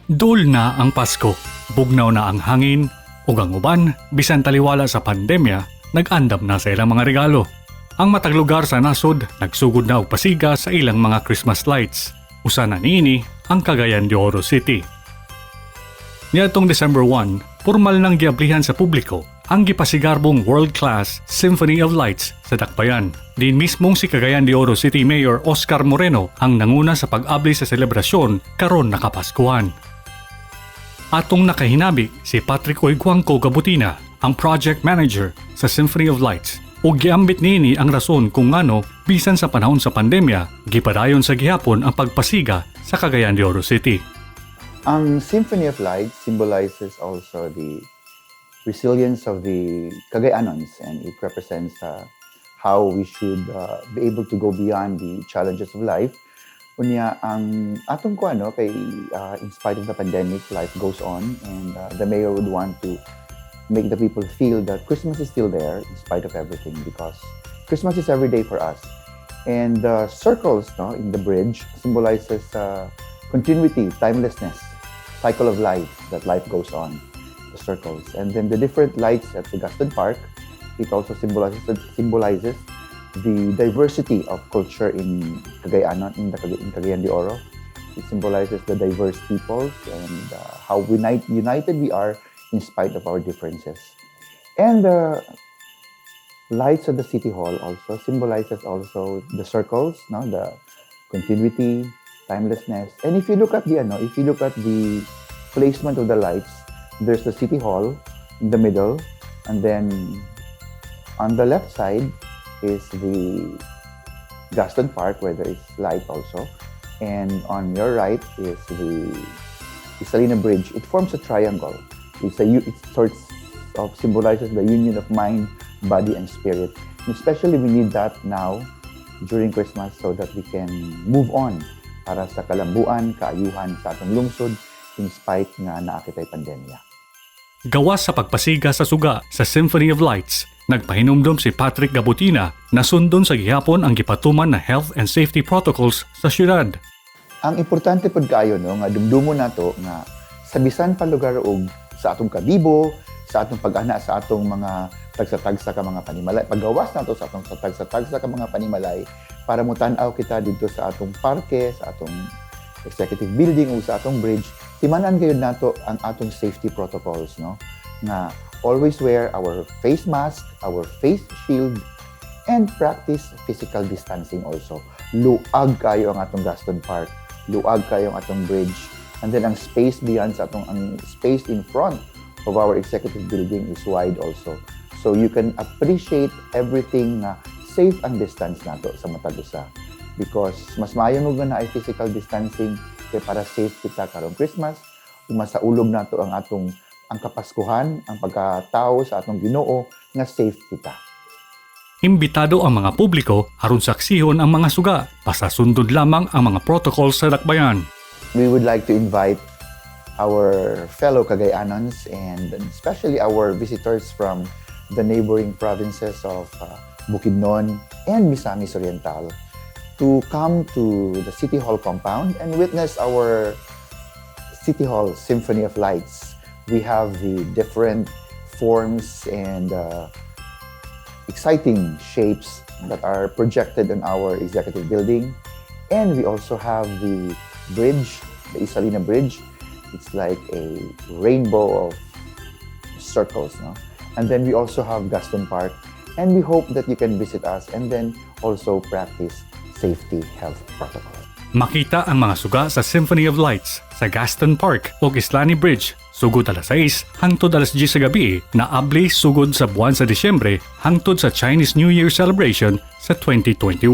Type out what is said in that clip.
Duol na ang Pasko. Bugnaw na ang hangin ug ang uban bisan taliwala sa pandemya, nag-andam na sa ilang mga regalo. Ang matag lugar sa nasod nagsugod na og pasiga sa ilang mga Christmas lights. Usa na niini ang Cagayan de Oro City. Niadtong December 1, pormal nang giablihan sa publiko ang gipasigarbong world-class Symphony of Lights sa Dakbayan. Din mismong si Cagayan de Oro City Mayor Oscar Moreno ang nanguna sa pag-abli sa selebrasyon karon na Kapaskuhan. Atong nakahinabi si Patrick Uyguangco Gabutina, ang project manager sa Symphony of Lights, ug giambit niini ang rason kung ngano bisan sa panahon sa pandemya, gipadayon sa gihapon ang pagpasiga sa Cagayan de Oro City. Ang Symphony of Light symbolizes also the resilience of the Cagayanons, and it represents how we should be able to go beyond the challenges of life. Unya ang atong ko ano kay in spite of the pandemic, life goes on, and the mayor would want to make the people feel that Christmas is still there in spite of everything, because Christmas is every day for us. And the circles, no, in the bridge symbolizes continuity, timelessness, cycle of life, that life goes on, the circles. And then the different lights at the Gaston Park, it also symbolizes the diversity of culture in Cagayan, in Cagayan de Oro. It symbolizes the diverse peoples and how united we are in spite of our differences. And the lights at the City Hall also symbolizes also the circles, no, the continuity, timelessness. And if you look at the placement of the lights, there's the City Hall in the middle, and then on the left side is the Gaston Park, where there is light also. And on your right is the Ysalina Bridge. It forms a triangle. It sort of symbolizes the union of mind, body, and spirit. And especially we need that now during Christmas so that we can move on para sa kalambuan, kaayuhan sa atong lungsod in spite nga naa kitay pandemya. Gawas sa pagpasiga sa suga sa Symphony of Lights, nagpahinumdom si Patrick Gabutina na sundon sa gihapon ang gipatuman na health and safety protocols sa syudad. Ang importante pud kaayo, no, nga dumdumon nato nga sa bisan pa lugar og sa atong kabibo, sa atong pag-ana sa atong mga tagsa-tagsa ka mga panimalay, paggawas nato sa atong sa tagsa-tagsa ka mga panimalay para motan-aw kita didto sa atong parke, sa atong executive building o sa atong bridge, timan-an gayud nato ang atong safety protocols, no, nga always wear our face mask, our face shield, and practice physical distancing also. Luag kayo ang atong Gaston Park, luag kayo ang atong bridge, and then ang space beyond sa atong, ang space in front of our executive building is wide also. So you can appreciate everything nga safe ang distance nato sa matag usa. Because mas maayo mo nga naay physical distancing kay para safe kita karong Christmas, ug masaulog nato ang atong ang Kapaskuhan, ang pagkatao sa atong Ginoo nga safe kita. Imbitado ang mga publiko aron saksihon ang mga suga basta sundon lamang ang mga protocols sa dakbayan. We would like to invite our fellow Cagayanons and especially our visitors from the neighboring provinces of Bukidnon and Misamis Oriental to come to the City Hall compound and witness our City Hall Symphony of Lights. We have the different forms and exciting shapes that are projected on our executive building. And we also have the bridge, the Ysalina Bridge. It's like a rainbow of circles, no? And then we also have Gaston Park. And we hope that you can visit us and then also practice safety health protocols. Makita ang mga suga sa Symphony of Lights sa Gaston Park ug Islani Bridge sugod alas 6 hangtod alas 10 sa gabi na abli sugod sa buwan sa Disyembre hangtod sa Chinese New Year celebration sa 2021.